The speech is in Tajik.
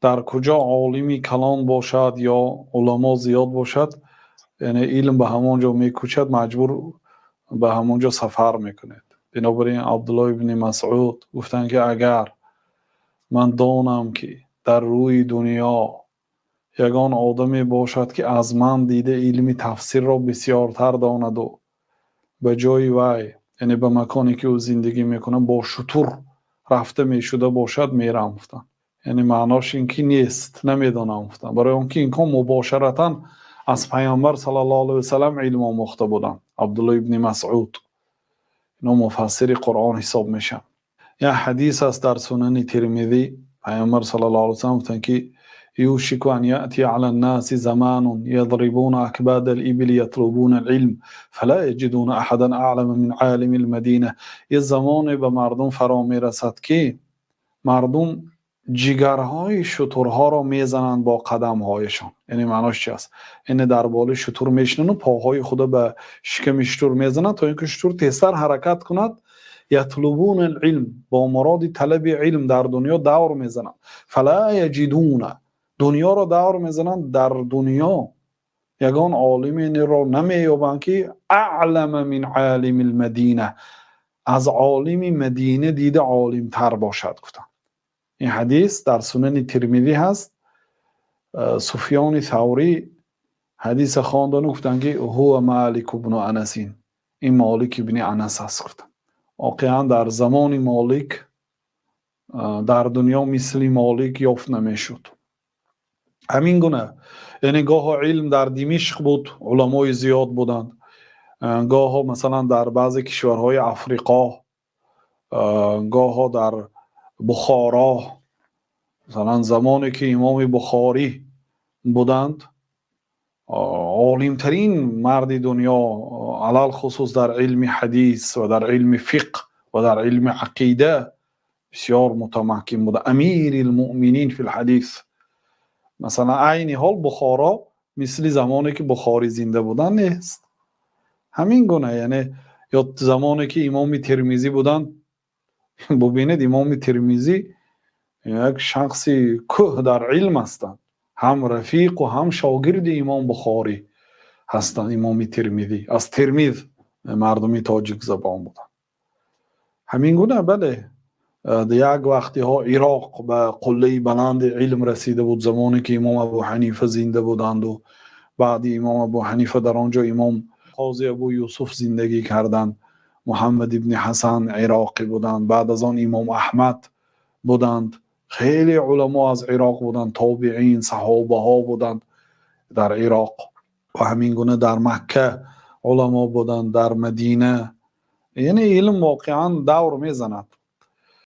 Дар куҷо олими калон бошад ё уламо зиёд бошад, яъне илм ба ҳамон ҷо мекӯчад, маҷбур ба ҳамон ҷо сафар мекунад. Бинобар ин Абдуллоҳ ибни Масъуд гуфтанд, ки агар ман донам, ки дар рӯи дунё ягон одаме бошад, ки аз ман дида илми тафсирро бисёртар донад ва ба ҷои вай, яъне ба маконе ки ӯ зиндагӣ мекунад, бо шутур рафта мешуда бошад, меравам, гуфтанд. Яъне маъноаш ин ки нест, намедонам, гуфтанд, барои он ки инҳо мубошаратан аз Паёмбар саллаллоҳу алайҳи васаллам илм омӯхта буданд. Абдуллоҳ ибни Масъуд, инҳо муфассири Қуръон ҳисоб мешаванд. Як ҳадис аст дар Сунани Термизӣ, Паёмбар саллаллоҳу алайҳи васаллам гуфтанд, ки يوشك أن يأتي على الناس زمان يضربون أكباد الإبل يطلبون العلم فلا يجدون أحدا أعلم من عالم المدينة. یه замоне ба мардум фаро мерасад, ки мардум ҷигарҳои шутурҳоро мезананд бо қадамҳояшон. Яъне маънош чи аст? Яъне дар болои шутур мешинану поҳои худо ба шиками шутур мезананд, то ин ки шутур тезтар ҳаракат кунад. يطلبون العلم, бо муроди талаби илм дар дунё давр мезананд. فلا يجدون, дунёро давр мезананд, дар дунё ягон олимеро намеёбанд, ки أعلم من عالم المدينة, аз олими Мадина дида олимтар бошад, гуфтанд. Ин ҳадис дар Сунани Термизӣ ҳаст. Суфёни Саврӣ ҳадиса хондану гуфтанд, ки هو مالك بن أنس, ин Молик ибни Анас аст, гуфтанд. Воқеан, дар замони Молик дар дунё мисли Молик ёфт намешуд. Ҳамин гуна, яъне гоҳо илм дар Димишқ буд, уламои зиёд буданд, гоҳо масалан дар баъзе кишварҳои Африқо, гоҳо дар Бухоро. Масалан, замоне ки имоми Бухорӣ буданд, олимтарин марди дунё, алалхусус дар илми ҳадис ва дар илми фиқҳ ва дар илми ақида бисёр мутамаккин буда, أمير المؤمنين في الحديث. Масалан, айни ҳол Бухоро мисли замоне ки Бухорӣ зинда буданд, нест. Ҳамин гуна, яъне ё замоне ки имоми Термизӣ буданд. Бубинед, имоми Термизӣ як шахси кӯҳ дар илм ҳастанд, ҳам рафиқу ҳам шогирди имом Бухорӣ ҳастанд. Имоми Термизӣ аз Термиз, мардуми тоҷикзабон буданд. Ҳамин гуна, бале, як вақтиҳо Ироқ ба қуллаи баланди илм расида буд, замоне ки имом Абу Ҳанифа зинда буданду баъди имом Абу Ҳанифа дар он ҷо имом Қози Абу Юсуф зиндагӣ карданд, Муҳаммад ибни Ҳасан Ироқӣ буданд, баъд аз он имом Аҳмад буданд. Хеле уламо аз Ироқ буданд, тобеин, саҳобаҳо буданд дар Ироқ ва ҳамин гуна дар Макка уламо буданд, дар Мадина. Яъне илм воқеан давр мезанад.